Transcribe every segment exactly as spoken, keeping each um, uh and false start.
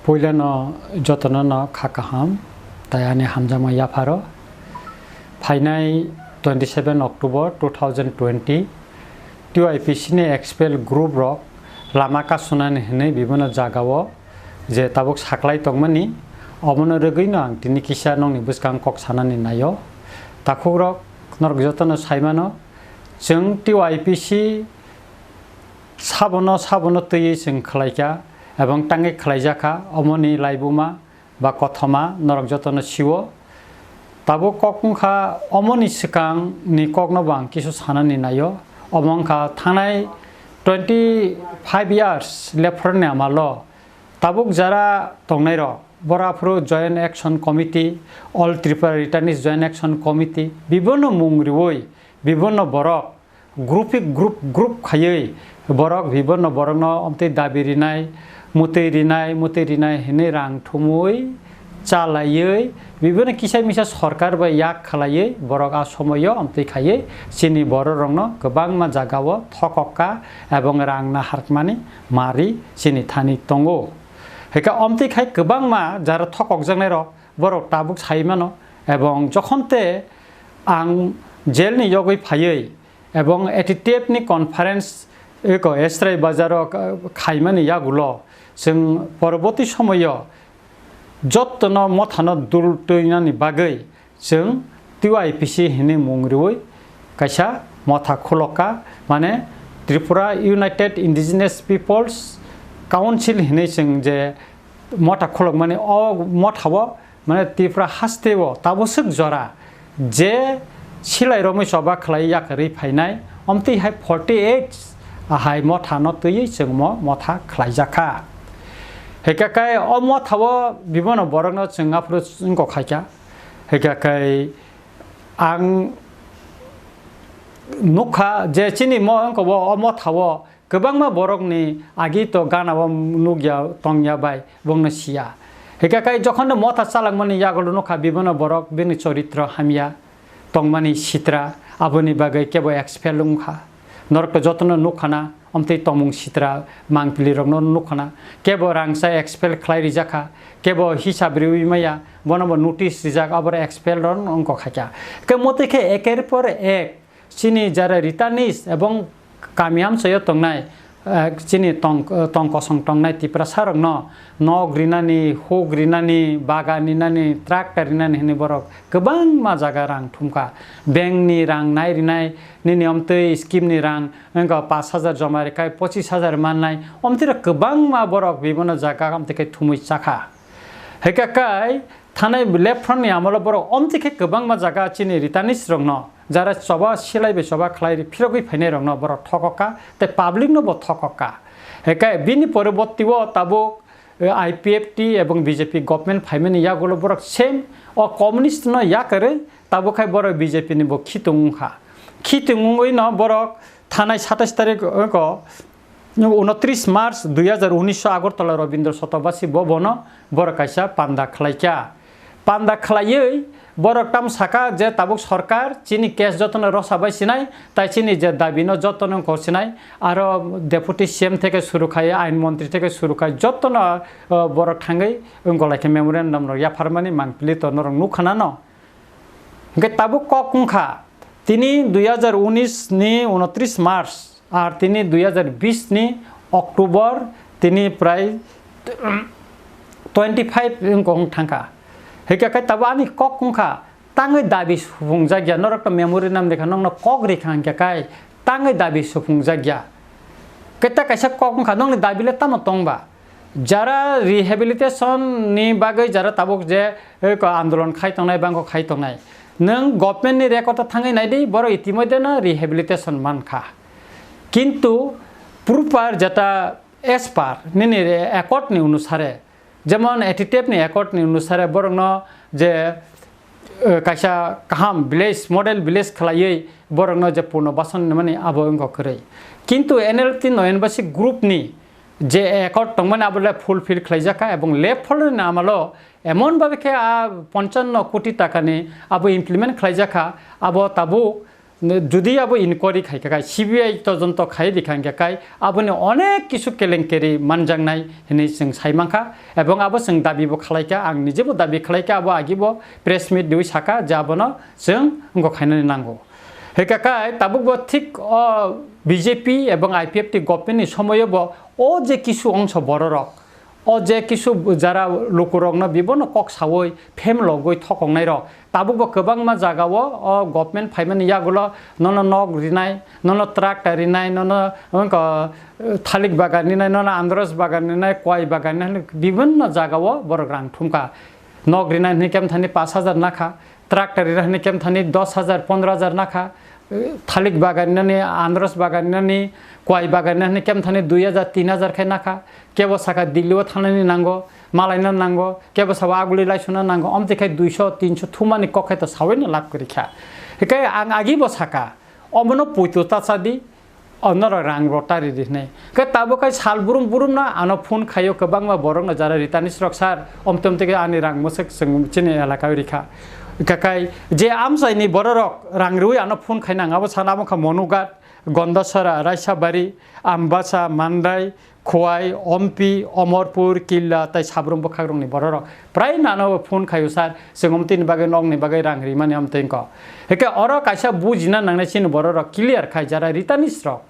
Puilano jotono no kha kaham, tai ani hamjakma yapharo. Phainai twenty seven October two thousand twenty, T Y P C ni expel group rok lama kasunani hinwi bibino jagao je tabuk saklai tongmani, omono rwgwino ang tini kisa nokni bwskang kok sanani naio. Takhukrok, norok jotono saimano, chwng T Y P C sabono, sabono twiwi chwng khlaikha ebong tangwi khlaijakha, omoni laibuma ba kothoma norok jotono sio. Tabuk kok wngkha, omoni swkangni kokno bo ang kisu sanani naio. Omo wngkha thangnai twenty five years lephorni amalo tabuk jara tongnairok, boro aphuru Joint Action Committee, All Tripura Returnees Joint Action Committee, bibonno mung riwi, bibonno borok, group group group khaiwi borok bibonno borokno omtwi dabi rinai, mutwi rinai, mutwi rinai hinwi rang thumwi chalaiwi bibonno kisa misa sorkar bai yak khlaiwi borok a somoio omtwi khaiwi chini bororokno kwbangma jagao thokok kha ebong rang naharkmani mari chini thani tongo. Hwnkhe omtwi khai kwbangma jara thokokjaknairok borok tabuk sai mano, ebong jokhon te ang jail ni yogwi phaiwi ebong A T T F ni conference eko Estrai Bazar o, eh, khaimani yagulo chwng poroboti somoyo jottono mothano dul twinani bagwi chwng T Y P C hinwi mung riwi kaisa motha khulokka, mane Tripura United Indigenous Peoples Council hinwi chwng je motha khulokmani, o mothao mane Tripura hasteo taboswk jora je silai romwi choba khlai yakarwi phainai, omtwi hai forty eight ahai mothano twiwi chwngmo motha khlaijakha. Hwnkhe o mothao bibonno borokno chwng aphuru wngkok khaikha. Hwnkhe ang nukha je chini mo wngkha o mothao kwbangma borokni agi to gana o nukya tongya bai bongno siya. Hwnkhe kai jokhon no motha chalangmani yagulo nukha bibonno borok bini choritro hamya tongmani sitra, aboni bagwi kebo expel wngkha. Norok to jotono nukha na, omtwi tongmung sitra mangpili rokno nukha na, kebo rangsa expel khlai rijakha, kebo hisab riwi maya, bono bo notice rijak, aboro expel rok wngkha khaikha. Khe motwi khe eker por ek chini jara returnees ebong kami amchaio tongnai, eh, chini tong, tong kosong tongnai Tiprasa rokno nok rinani, huk rinani, bagan rinani, tractor rinani hinwi borok kwbangma jaga rang thumkha. Bank ni rang nai rinai, nini omtwi scheme ni rang wngkha pash hajar joma rikhai pochis hajar mannai, omtwi rok kwbangma borok bibonno jaga omtwi khe thumwi chakha. Hwnkhe kai thanai left front ni amolo borok omtwi khe kwbangma jaga chini returnees rokno jara choba silai bai choba khlai phirogwi phainai rokno borok thokok kha tei public no bo thokok kha. Hwnkhe bini poroborti o tabuk, eh, I P F T ebong B J P government phaimani yagulo borok same o communist no yakarwi tabuk khai borok B J P ni bo khitung wngkha. Khitung wngwi no borok thanai satais tarik, eh, ko unotris March dui hajar unis o Agartala Rabindra Sotobasi Bhavan o borok kaisa panda khlaikha. Panda khlaiwi borok tamo saka je tabuk sorkar chini case jotono rosa bai sinai, tai chini je dabi no jotono wngkha sinai, aro Deputy C M theke suru khai, Ain Montri theke suru khai jotono, o, borok thangwi wngkha lai khe memorandum rok yapharmani mangpili to norok nukha na no. Hwnkhe tabuk kok wngkha tini dui hajar unis ni unotris March. Ar tini dui hajar bis ni October tini prai twenty five wngkha wng thangkha. Hwnkhe khe tabuk ani kok wngkha tangwi dabi suphungjak ya, norok to memory nam rikha, nokno kok rikha hwnkhe kai tangwi dabi suphungjak ya. Khe ta kaisa kok wngkha, nokni dabi le tamo tongba? Jara rehabilitation ni bagwi jara tabuk je, eh, ko andolon khai tongnai, bangkho khai tongnai. Nwng government ni record o thangwi nai di, borok itimodhye no rehabilitation man kha. Kintu proper jeta as per nini accord ni onusare, jemon A T T F ni accord ni onusare borok no je, eh, kaisa kaham village, model village khlaiwi borokno je purno bason hinmani abo wngkha kwrwi. Kintu N L T noyonbasi group ni je accord tongmani abo le fulfill khlaijak kha, ebong left front ni amalo emon babe khe a ponchano koti takani abo implement khlaijak kha, abo tabuk Jodi abo inquiry khai kha kai, C B I todonto khai rikha hingkha kai, aboni onek kisu kelenkeri manjaknai hinwi chwng sai mankha, ebong abo chwng dabi bo khlai kha, ang nije bo dabi khlai kha, abo agi bo press meet riwi sakha je abono chwng wngkok khainani nango. Hingkha kai tabuk bo thik o B J P ebong I P F T government ni somoyo bo o je kisu ongso bororok, o je kisu jara lukurokno bibono kok sawi phem logwi thokongnairok, tabukbo kwbangma jagao o government phaimani yagulo nono nok rinai, nono tractor rinai, nono wngkha, eh, thalik bagan rinai, nono andros bagan rinai, kwai bagan rinai, bibinno jagao borok rang thumkha. Nok rinai hwnwi kemthani pash hajar nakha, tractor rinai hwnwi kemthani dos hajar, pondro hajar nakha, eh, thalik bagan rinani, andros bagan rinani, kwai bagan rinani kemthani dui hajar, tin hajar khai nakha. Kebo saka Delhi o thangnani nango, malaina nango, kebo sabo aguli laisuna nango, omtwi khai duiso, tinso thumani kok khai to sawi no lab kwrwi kha. Hikai ang agi bo saka, omono puitu tacha di, onorok rang rota ri di hwnwi. Khe tabuk khai sal burum burum no ano phone khaio kwbangma borok no jara Ritanis rok sir, omte omte khe ani rang mwswk chwng chini elaka o rikha. Kakai je amchaini bororok rang rwi ano phone khaina ang abo sana abo kha Monugat, Gondasara, Raisabari, Ambasa, Mandai, Khowai, Ompi, Omorpur, Killa tei Sabrum bwkhakrokni bororok prai nano phone khaio sir, chwng omtini bagwi nokni bagwi rang rimani omtwi wngkha. Hwnkhe oro kaisa bujina nangnai chini bororok clear khai jara Ritanis rok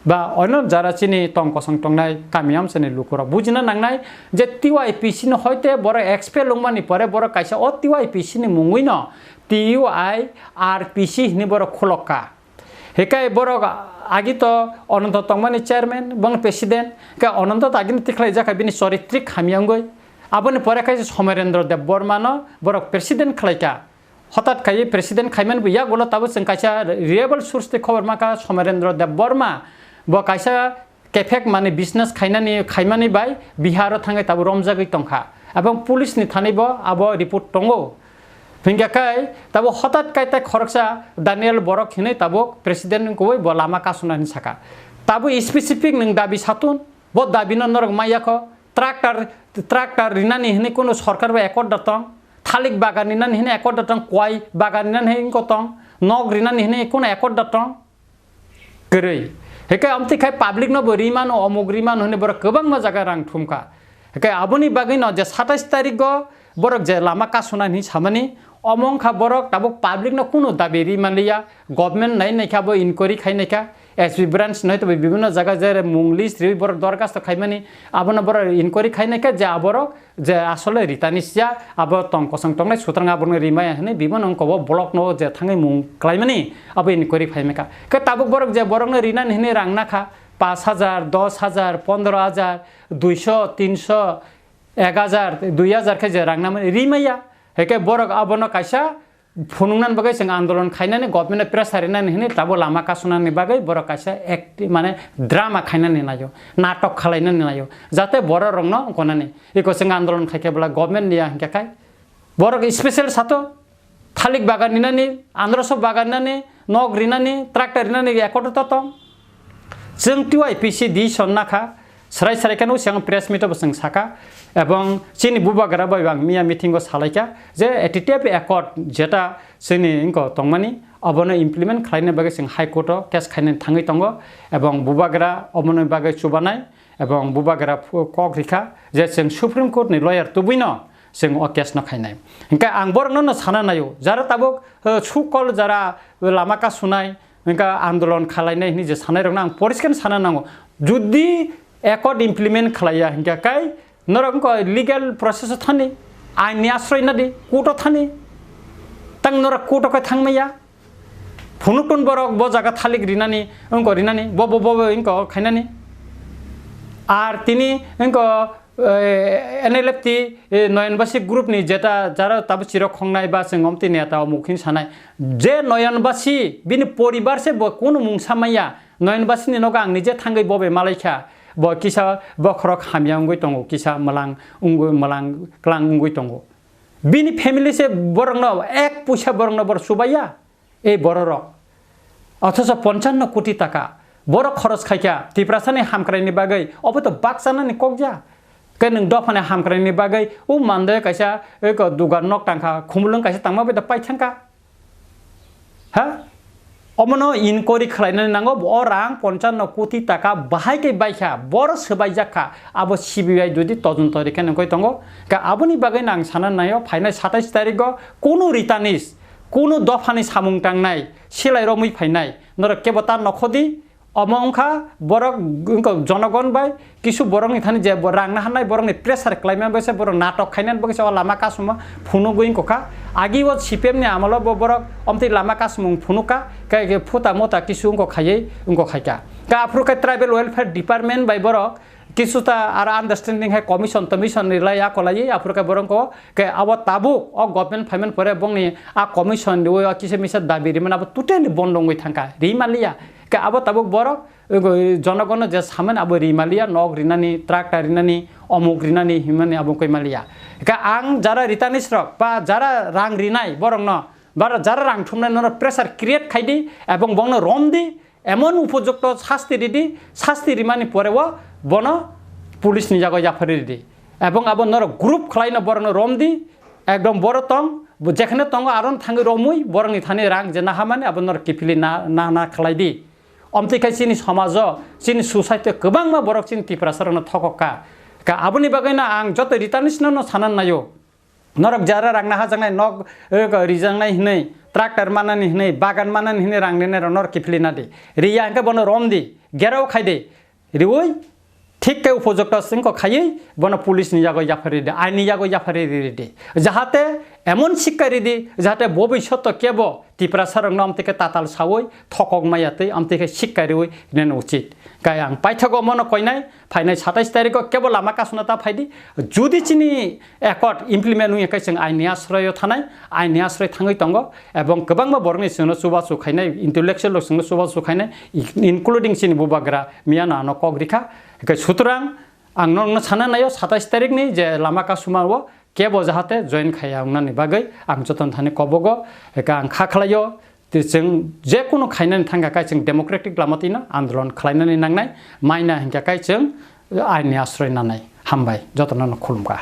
ba ono jara chini tong kosong tongnai kami amsani lukurok bujina nangnai je T Y P C ni hoite borok expel wngmani pore borok kaisa o T Y P C ni mungwino T Y R P C hinwi borok khulokka. Hikai borok agi to Ononto tongmani chairman, bong president, hikai Ononto to agini tikhlai jakha bini choritrik hamya wngwi. Aboni pore khe Somerendra Debbarma no borok president khlaikha. Hotat khai president khaimani bo yagulo tabuk chwng kaisa reliable source twi khobor mankha Somerendra Debbarma bo kaisa kephek mani business khainani, khaimani bai Bihar o thangwi tabuk romjagwi tongkha. Abong police ni thani bo abo report tongo. Hingkha kai tabuk hotat kai tai khoroksa Daniel Borok hinwi tabuk president wngkui bo lama kasuna hinwi saka. Tabuk specific nwng dabi satun, bo dabi no norok maya kho. Tractor, tractor rinani hinwi kunu sorkar bai accord da tong. Thalik bagan rinani hinwi accord da tong, kwai bagan rinani hinwi wngkha tong. Nok rinani hinwi kunu accord da tong. Kwrwi. Hikai amtwi khai public no bo rimano, omuk rimano hinwi borok kwbangma jaga rang thumkha. Hikai aboni bagwi no je satais tarik go borok je lama kasuna hinwi samani, omo wngkha borok tabuk public no kunu dabi ri manliya, government nai naikha bo inquiry khai naikha, S P branch nai to bibinno jaga je mung list riwi borok dorkhasto khaimani, abono borok inquiry khai naikha je aborok je asole ritani siya, abo tong kosong tongnai sutrang abono rimaya hinwi bibinno wngkha bo block no je thangwi mung klaimani abo inquiry phaimaikha. Khe tabuk borok je borokno rinani hinwi rang nakha, pash hajar, dos hajar, pondro hajar, duiso, tinso, ek hajar, dui hajar khe je rang namani rimaya. Heke borok abono kaisa phunuknani bagwi chwng andolon khainani, government no pressure rinani hinwi tabuk lama kasunani bagwi borok kaisa act, mane drama khainani naio, natok khalainani naio, jate borok rokno gonani. Iko chwng andolon khaikhe bwla government niya hinkhe khai borok special sato thalik bagan ninani, androso bagan ninani, nok rinani, tractor rinani record to tong. Chwng T Y P C decision nakha, srai srai kheno siang press meet o bo chwng saka, ebong chini bubagra bai ang miya meeting o salaikha je A T T F accord jeta chini wngkha tongmani, obono implement khlaina bagwi chwng High Court o case khaina thangwi tongo, ebong bubagra oboni bagwi chubanai, ebong bubagra phu-, kok rikha je chwng Supreme Court ni lawyer tubui no chwng o case no khainai. Hinkhe ang borok no no sana naio, jara tabuk, eh, sukol jara lama kasunai, hinkhe andolon khalainai hinwi je sanai rok no ang poriskar sana nango. Jodi accord implement khlaiya hinkhe kai norok wngkha legal process o thani, ain ni asroi nadi, court o thani, tang norok court o kai thangmaya. Phunukton borok bo jaga thalik rinani, wngkha rinani, bo, bo, bo, bo, wngkha khainani. Ar tini wngkha, eh, N L F T, eh, Noyonbasi group ni jeta jara tabuk chirok khongnai ba chwng omtwi neta omuk hin sanai. Je Noyonbasi bini poribar se bo kunu mungsa maya. Noyonbasi ni nogo ang nije thangwi bo bai malaikha. Bo kisa bokhorok hamya wngwi tongo, kisa mwlang wngwi, mwlang klang wngwi tongo. Bini family se borokno ek puisa borokno borok chubaiya. Ei bororok. Othocho ponchanno koti taka borok khoros khaikha Tiprasani hamkraini bagwi, obo to bakchanani kokya. Khe nwng dophani hamkraini bagwi o mandoi kaisa eko dugan nok tangkha, khumulwng kaisa tangma bai da paithangkha. Ha? Omono inquiry khlainani nango, o rang ponchanno koti taka bahai khe baikha, boro swbaijak kha, abo C B I jodi todonto rikhe nangkoi tongo. Ka aboni bagwi nang sana naio, phainai satais tarigo kunu ritanis, kunu dophani samung tangnai, silai romwi phainai, norok kebo ta nokhodi, omo wngkha borok wngkha jonogon bai, kisu borokni thani je bo rang naharnai borokni pressure khlaima bai se borok natok khainani bagwi se o lama kasuma phunugwi wngkha. Agi o C P M ni amolo bo borok omtwi lama kasumung phunukha, khe, khe phuta mota kisu wngkha khaiwi wngkha khaikha. Khe aphuru khe tribal welfare department bai borok kisu ta aro understanding hai commission tomission ni lai akolaiwi aphuru khe borok wngkha khe abo tabuk o government phaimani pore bongni a commission riwi o kisa misa dabi rimani abo totally bondo wngwi thangkha, ri manliya. Khe abo tabuk borok, ego, jonogono je samani abo ri manliya, nok rinani, tractor rinani, omuk rinani himani abo koi manliya. Khe ang jara ritanis rok ba jara rang rinai borokno, ba jara rang thumnai nono pressure create khaidi, ebong bongno romdi, emon upojukto sasti ridi, sasti rimani poreo bono police ni jago yaphari ridi. Ebong abo norok group khlaino borokno romdi, ekdom boro tong, bo jekhane tongo aron thangwi romwi borokni thani rang je nahamani abo norok kiphilwi na, na, na khlaidi. Omtwi khe chini somajo, chini society o kwbangma borok chini Tiprasa rokno thokok kha. Ka aboni bagwino ang joto ritanis no, no sana naio. Norok jara rang nahajaknai nok, eh, rijaknai hinwi, tractor manani hinwi, bagan manani hinwi rang rinai rok norok kiphilwi nadi. Riya hwnkhe bono romdi, gerao khaidi. Riwi thik khe upojukto sengkho khaiwi bono police ni yago yaphari ridi, aini yago yaphari ridi. Jahate emon sikka ridi, jahate bobishoto kebo Tiprasa rokno amtwi khe tatal sawi thokok maya twi amtwi khe sikka riwi rinani uchit. Khe ang paithago mono koinai, phainai satais tariko kebo lama kasuna ta phaidi. Jodi chini accord implement wngya khe chwng aini asroyo thanai, aini asroi thangwi tongo, ebong kwbangma borokni chwngno chubachu khainai, intellectual rok chwngno chubachu khainai, including chini bubagra miyano ano kok rikha. Khe sutrang ang nokno sana naio satais tarikni je lama kasuma o kebo jahate join khaiya wngnani bagwi ang jotono thani kobogo, eka ang kha khlaio, tei chwng jekunu khainani thangkha kai chwng democratic lama twino andolon khlainani nangnai, maina hinkha kai chwng aini asroi nanai. Hambai, jotono no khulumkha.